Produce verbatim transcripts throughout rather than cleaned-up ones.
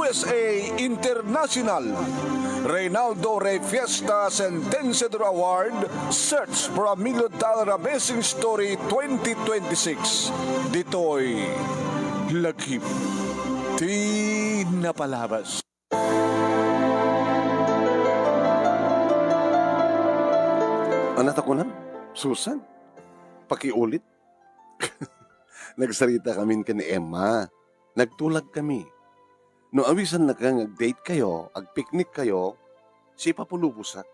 S A International, Reynaldo Rey Fiesta Sentenciador Award, Search for a Million Dollar Amazing Story twenty twenty-six. Ditoy Lagip ti Napalabas. Ano ta kunam? Susan? Pakiulit? Nagsarita kami ken ni Emma. Nagtulag kami. No awisannak nga ag-date kayo, ag-picnic kayo, sipapulubosak.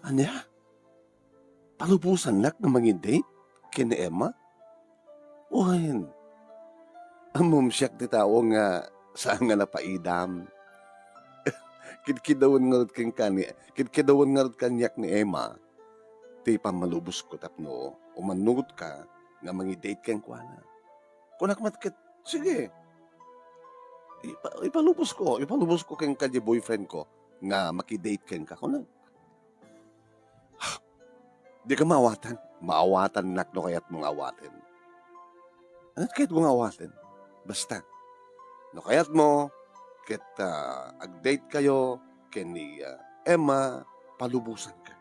Ania? Palubosannak nga mangi-date ken ni Emma? Wen, ammom siak ti tao nga saan nga napaidam. Kidkidawen ngarud kenka ni, kidkidawen ngarud kaniak ni Emma ti pammalubosko tapno umannugotka nga mangi-date kenkuana. Kunak met ket, "Sige, ipa-, ipalubosko, ipalubosko kenka di boyfriend ko nga maki-date kenka," kunak. "Dika maawatan." "Maawatannak no kayatmo nga awaten." "Ano ti kayatmo nga awaten?" "Basta, no kayatmo, ket, ah, ag-date kayo ken ni, ah, Emma, palubosanka."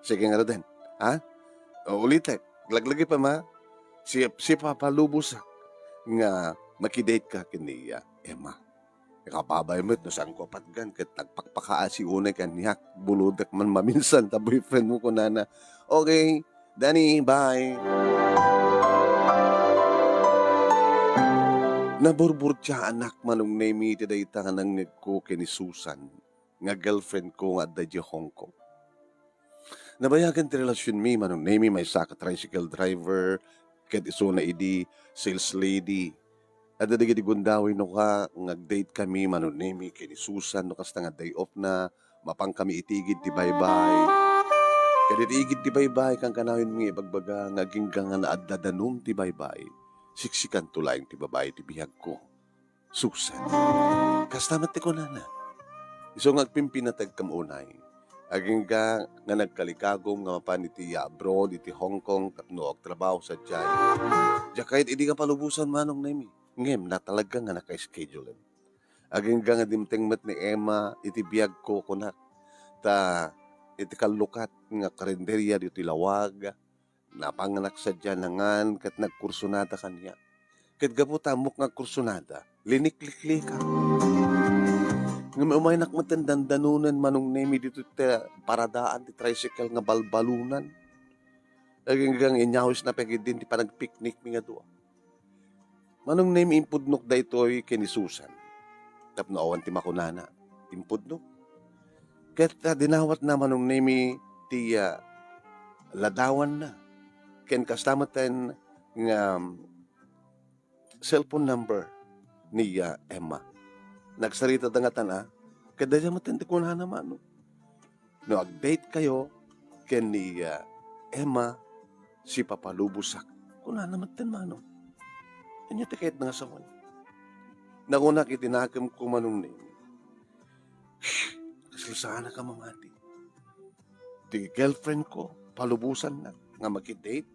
"Sige ngaruden, ha? O, ulitek, laglagipem, ha? Si, sipapalubosak nga maki-date ka ken ni, ah, Emma." Ikaw, babay met no saanko a patgan ket nagpakpakaasi unay kaniak, bulodek man maminsan ta boyfriend mo, kunana. "Okay, Danny, bye." Naburburtiaanak, Manong Nemi, ti dayta nga nangngegko ken ni Susan nga girlfriend ko nga adda idiay Hong Kong. Nabayagen ti relasionmi, Manong Nemi, maysa ka tricycle driver, ket isuna idi sales lady. Adda dagiti gundaway no ka nga ag-date kami, Manong Nemi, ken ni Susan no kasta nga day off na, mapan kami iti igid ti baybay. Ket iti igid ti baybay, kankanayon nga ibagbaga nga agingga nga naadda danum ti baybay, siksikanto laeng ti babai ti biagko. Susan. Kasta met ti kunana. Isu nga agpimpinatagkam unay. Agingga nga nagkalikagum nga mapan iti abroad, iti Hong Kong, tapno agtrabaho sadiay. Diak kayat idi nga palubosan, Manong Nemi. Ngem, natalaga nga naka-schedule. Agingga nga dimteng met ni Emma iti biagko, kunak. Ta iti kallukat nga karinderya ditoy Lawag, napanganak sadiay nangan ket nagkursunada kaniak. Ket gapu ta ammok nga agkursunada, linikliklikak. Ngem umaynak metten dandanonen, Manong Nemi, ditoy ti paradaan ti tricycle nga balbalunan. Agingga nga inyawisna pay ketdin ti panagpiknikmi nga dua. Manong Nemi, impudnok daytoy ken ni Susan. Tapno awan ti makunana, impudnok. Ket, ah, dinawatna, Manong Nemi, ti, ah, ladawanna. Ken kasta metten nga, um, cellphone number ni, ah, Emma. Nagsaritada ngatan, ah, ket dayta metten ti kunana, Manong. No ag-date kayo ken ni, ah, Emma, sipapalubosak. Kunana metten, Manong. Ania ti kayatna nga sawen? Nakunak iti nakemko, Manong Nemi. Kasalsaanakon a mamati. Ti girlfriend ko, palubosanna nga maki-date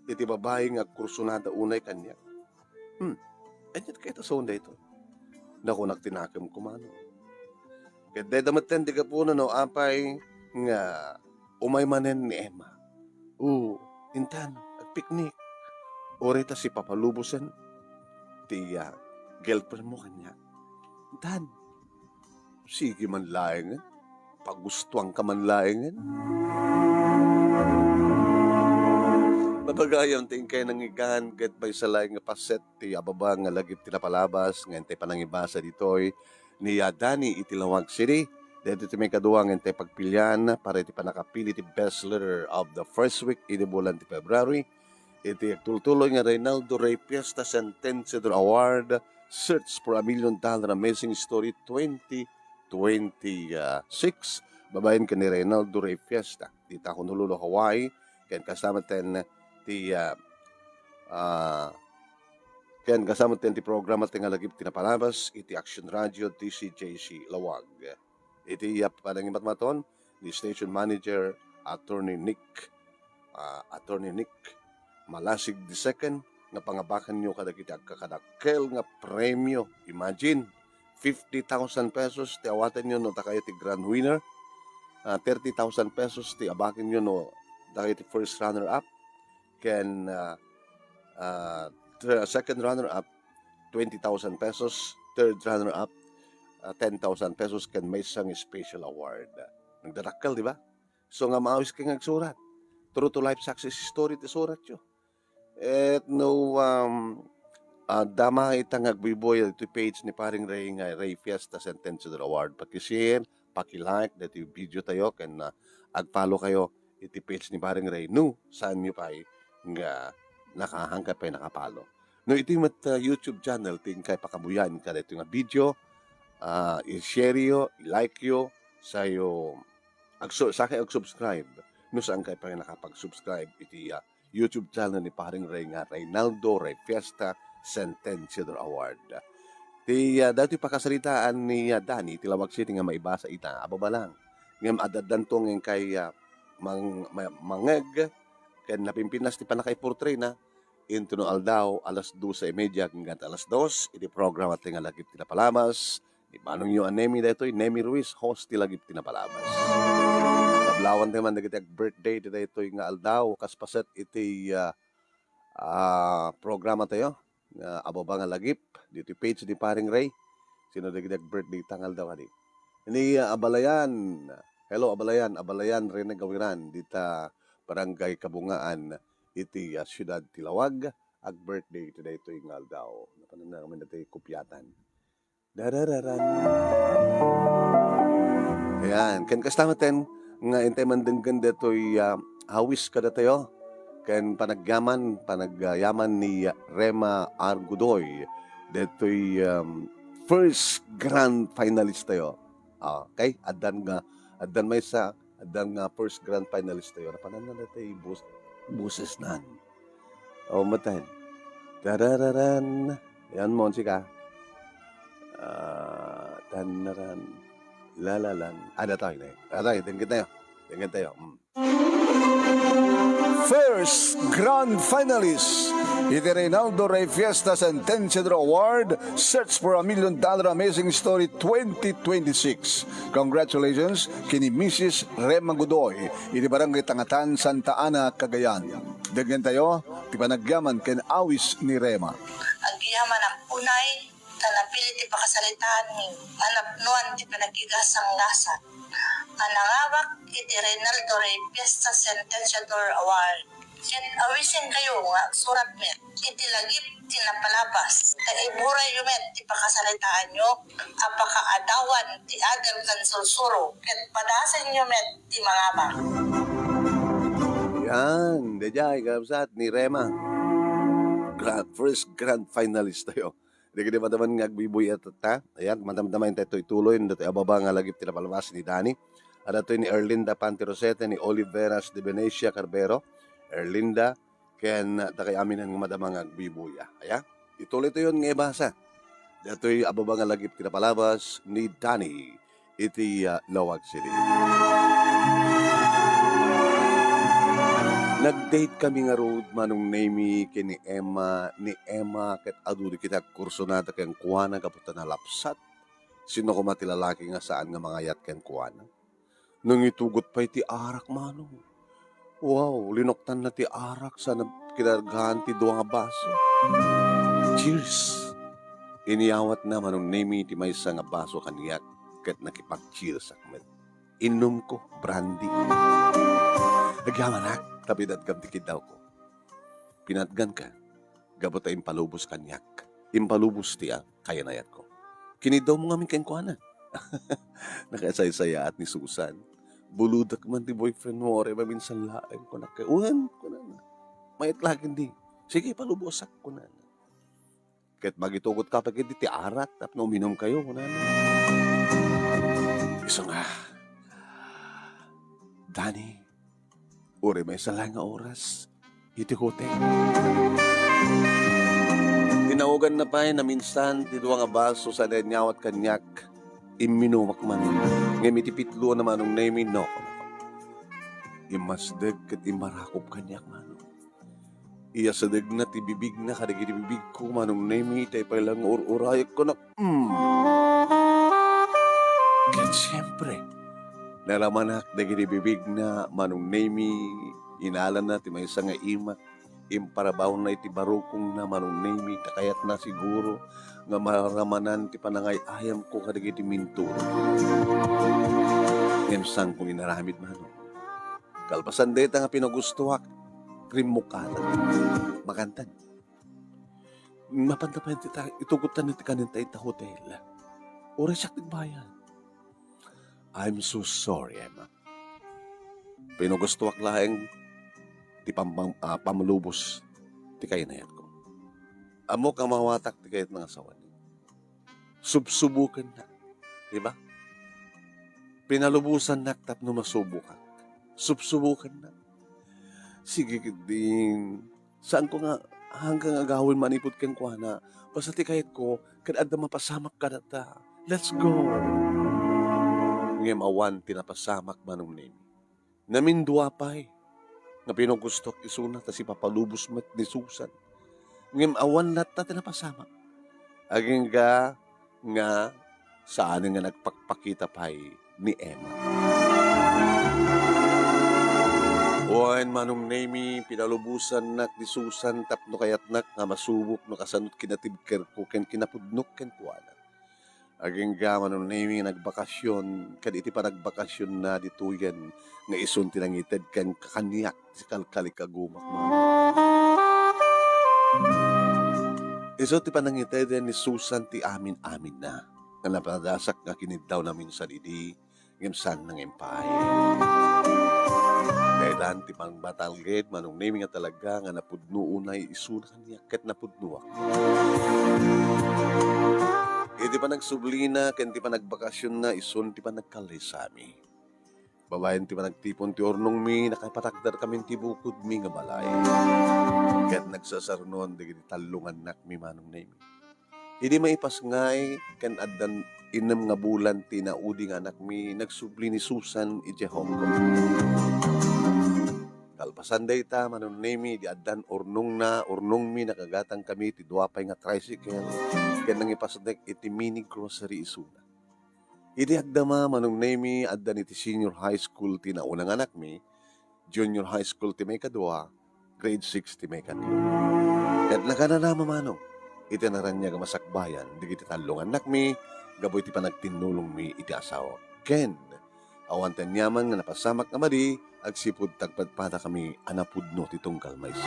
iti babai nga agkursunada unay kaniak. Hmm, ania ti kayatna a sawen daytoy? Nakunak ti nakemko, Manong. Ket dayta metten ti gapuna no apay nga umay manen ni Emma. O, intan, agpiknik. Uray ta sipapalubosen ti, ah, girlfriend mo kaniak. Intan, sige man laengen. Pagustuanka man laengen. Mapagayam ti inkay nangngegan ket maysa laeng nga paset ti ababa nga lagip ti napalabas nga intay panangibasa ditoy ni, ah, Danny iti Laoag City. Daytoy ti maikadua nga intay pagpilian para iti pannakapili ti best letter of the first week idi bulan ti February. Iti agtultuloy nga Reynaldo Rey Fiesta Sentenciador Award, Search for a Million Dollar Amazing Story twenty twenty-six, babaen ken ni Reynaldo Rey Fiesta. Dita Honolulu, Hawaii, ken kasta metten ti, ah, ah, ken kasta metten ti programa ti nga lagip ti napalabas iti Action Radio D C J C Laoag. Iti, ah, panangimatmaton ni Station Manager Attorney Nick, ah, Attorney Nick Malasig the second, nga pangabakanyo kadagiti agkakadakkel nga premio. Imagine, fifty thousand pesos ti awatenyo no dakayo ti grand winner, ah, thirty thousand pesos ti abakenyo no dakayo ti first runner-up, ken, ah, ah, ter-, second runner-up, twenty thousand pesos, third runner-up, ah, ten thousand pesos, ken maysa nga special award. Nagdadakkel, di ba? So, nga maawiskay nga agsurat. True to life success story ti suratyo. Et no, um, ah, dama ita nga agbuybuya ditoy page ni Paring Ray nga Ray Fiesta Sentenciador Award, paki-share, paki-like ditoy video tayo, ken, ah, ag-follow kayo iti page ni Paring Ray. No, saanyo pay nga nakahanka pay naka-follow. No, iti met, ah, YouTube channel, ti inkay pakabuyaen ka ditoy nga video, ah, i-share yo, i-like yo, sayo, agsu-, sakay ag-subscribe. No, saan kay pay nakapag-subscribe iti, ah, YouTube channel ni Paring Ray nga Reynaldo Ray Fiesta Sentenciador Award. Ti, ah, daytoy pakasaritaan ni, ah, Danny, ti Laoag City nga maibasa ita, ababa lang. Ngem ad-addanto nga inkay, ah, mang-, ma-, mangngeg ken napinpinas ti pannakaiportrayna, intono aldaw, alas doce y media hanggang alas dos, iti programa ti nga Lagip ti Napalabas, ni manongyo a Nemi daytoy, Nemi Ruiz, host ti Lagip ti Napalabas. Kablawan tayo man dagiti ag-birthday ti daytoy nga aldaw, kas paset iti, ah, ah, programa tayo, nga Ababa nga Lagip, ditoy page ni Paring Ray. Sino dagiti ag-birthday ta nga aldaw kadi? Ni, ah, Abalayan. Hello, Abalayan. Abalayan, Rene Gawiran, dita Barangay Kabungaan, iti, ah, siudad ti Laoag. Ag-birthday ti daytoy nga aldaw. Napanan na kami daytoy kupiatan. Darararan. Ayan. Ken kasta met nga intay mandenggen daytoy, ah, awis kadatayo. Ken panagyaman, panagyaman ni Rema R. Godoy. Daytoy, um, first grand finalist tayo. Ah, okay? Addan nga, addan maysa, addan nga first grand finalist tayo. Napanan na daytoy bus-, boses nan. O, matan. Darararan. Yan, Monsika. Ah, tanaran. Lalalan. Ah, datoy, ne. Datoy, denggen tayo. Denggen tayo. Mm. First grand finalist iti Reynaldo Ray Fiesta Sentenciador Award, Search for a Million Dollar Amazing Story twenty twenty-six. Congratulations ken ni Missus Rema Godoy iti Barangay Tangatan, Santa Ana, Cagayan. Denggen tayo ti panagyaman ken awis ni Rema. Agyamanak unay ta napili ti pakasaritaanmi a napnoan ti panagkigasanggasat a nangawak iti Reynaldo Ray Fiesta Sentenciador Award. Ket awisenkayo nga agsurat met iti Lagip ti Napalabas, ta iburayyo met ti pakasaritaanyo a pakaadawan ti adal ken sursuro, ket padasenyo met ti mangabak. Yan, daydiay, kabsat, ni Rema. Grand, first grand finalist tayo. Dagiti madaman nga agbuybuy-at ta. Ayan, madamdama intay toy tuloy, datoy Ababa nga Lagip ti Napalabas ni Danny. Adda toy ni Erlinda Pantirosete, ni Oliveras de Venecia Carbero, Erlinda, ken dakay amin nga madama nga agbuybuya. Aya, ituloy tayon nga ibasa. Datoy Ababa nga Lagip ti Napalabas ni Danny iti, ah, Laoag City. Nag-date kami ngarud, Manong Nemi, ken ni Emma, ni Emma, ket adu dagiti agkursunada kenkuana gapu ta nalapsat. Sino koma ti lalaki nga saan nga mangayat kenkuana? Nangitugot pay ti arak, Manong. Wow, linuktanna ti arak sana kinargaan ti dua nga baso. Cheers! Inyawatna, Manong Nemi, ti maysa nga baso kaniak ket nakipag-cheersak met. Innumko, brandy. Agyamanak, ta pinatgam ti kiddawko. Pinatganka, gapu ta impalubos kaniak. Impalubos ti, ah, kayanayatko. Kiniddaw mo ngamin kenkuana. Nakasaysayaat ni Susan. Buludak man ti boyfriend mo, uray maminsan laeng, kunak kay, "Wen," kunana. "Mayat laeng di. Sige, palubosak," kunana. "Ket magitugot ka pa ket ti arak tapno uminum kayo," kunana. Isu nga, Danny, uray maysa laeng nga oras iti hotel. Tinaoganna pay naminsan ti dua nga baso sana inyawat kaniak, imminumak man. Ngem iti pitlo a namanong na iminno. Immasdek ket immarakop kaniak, Manong. Iyasedegna ti bibigna kadagiti bibigko, Manong Nemi, tay pay la nga ur-urayek, kunak. Mm. Ket siempre, naramanak dagiti bibigna, Manong Nemi, inalana ti maysa nga imak, imparabawna iti barukongna, Manong Nemi, ta kayatna siguro nga maramanan ti panangay-ayamko kadagiti minturo. Ngem saanko inaramid, Manong. Kalpasan dayta nga pinagustoak, rimmukada. Makantan. Mapanta pay ti ta-, itugottan ti kanen ta ita hotel. Uray siak nagbayad. I'm so sorry, Emma. Pinagustoak laeng ti pampang-, ah, pamlubos ti kainayatko. Ammok a mawatak ti kayat nga asawan. Subsubukennak. Di ba? Pinalubosannak tapno masubokak. Subsubukennak. Sige, ketdin. Saanko nga, hanggang agawid manipud kenkuana. Basta ti kayatko, ket adda mapasamak kadata. Let's go! Ngem awan ti napasamak, Manong Nemi. Namindua pay nga pinagustoak isuna ta sipapalubos met ni Susan. Ngem awan latta ti napasamak. Agingga nga saanen nga nagpakpakita pay ni Emma. Wen, Manong Nemi, pinalubosannak ni Susan tapno kayatnak nga masubok no kasano ti kinatibkerko ken kinapudnok kenkuana. Agingga, Manong Nemi, nagbakasyon, ket iti panagbakasyon na ditoyen nga isun ti nangited ken kakaniak ti kalkalik a gumak, Manong. Isu ti panangiteden ni Susan ti amin-aminna nga napadasak nga kiniddaw na minsan idi, ngem saan nangem pay. Daytan ti pangbatalged, Manong Nemi, nga talaga nga napudno unay isuna kaniak ket napudnoak. Iti panagsublina ken ti panagbakasyonna isun ti panagkallisami. Babaen ti panagtipon ti urnongmi, nakapatakderkami ti bukodmi nga balay. Ket nagsasarnon dagiti tallongannakmi, Manong Nemi. Idi maipasngay ken addan innem nga bulan ti naudi nga anakmi, nagsubli ni Susan idiay Hong Kong. Kalpasan dayta, Manong Nemi, idi addan urnongna, urnongmi, nakagatangkami ti dua pay nga tricycle ken nangipasnek iti mini grocery isuna. Idi agdama, Manong Nemi, addan iti senior high school ti nauna nga anakmi, junior high school ti maikadua, grade six ti maikatlo. Ket nakanana, Manong, iti naraniag a masakbayan dagiti tallongannakmi gapu iti panagtinnulongmi iti asawak. Ken awan ti aniaman nga napasamak a madi agsipud ta agpadpadakami a napudno ti tunggal maysa.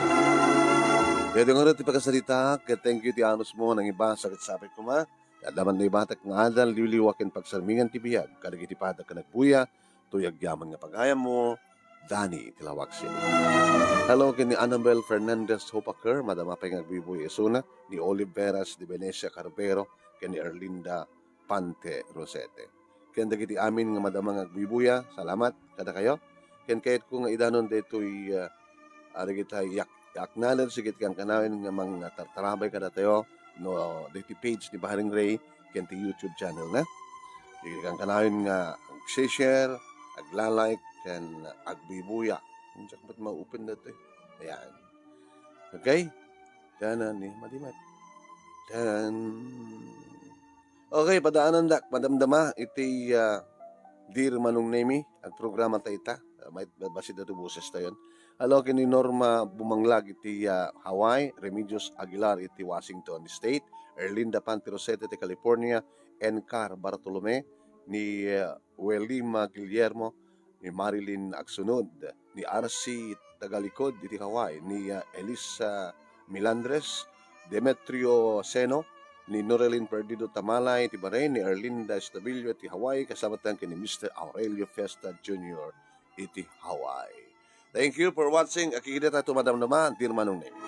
Daytoy ngarud ti pakasaritaak, ket thank you ti anusmo a nangibasa ket sapay koma. Adda man naibatak nga adal, liwliwa ken pagsarmingan ti biag kadagiti pada ken agbuya, toy agyaman nga pagayammo, Dani iti Laoag City. Hello ken ni Annabel Fernandez Hopaker, madama pay nga agbuybuya isuna, ni Olive Veras de Venecia Carbero, ken ni Erlinda Pante Rosete. Ken dagiti amin nga madama nga agbuybuya, salamat kadakayo. Ken kayatko nga idanon daytoy, ah, dagiti yak-, yak-acknowledge dagiti kankanayon nga mangtartarabay kadatayo, no, dagiti page ni Baharing Ray ken ti YouTube channel na. Dagiti kankanayon nga ag-share, agla-like, ken agbuybuya. Diak met ma-open daytoy. Ayan. Okay? Tanan ni madimat. Tanan. Okay, padaanandak madamdama iti, ah, Dear Manong Nemi, agprograma ta ita. Ah, may bassit daytoy boses tayon. Hello ken ni Norma Bumanglag iti, ah, Hawaii, Remedios Aguilar iti Washington State, Erlinda Panti Rosete ti California, Encar Bartolome, ni, ah, Welima Guillermo, ni Marilyn Agsunod, ni R C Tagalikod iti Hawaii, ni, ah, Elisa Milandres, Demetrio Seno, ni Norelin Perdido Tamalay iti Bahrain, ni Erlinda Estabillo iti Hawaii, kasabatan ken ni Mister Aurelio Fiesta Junior iti Hawaii. Thank you for watching. Agkikita tayo madamdama, Dear Manong Nemi.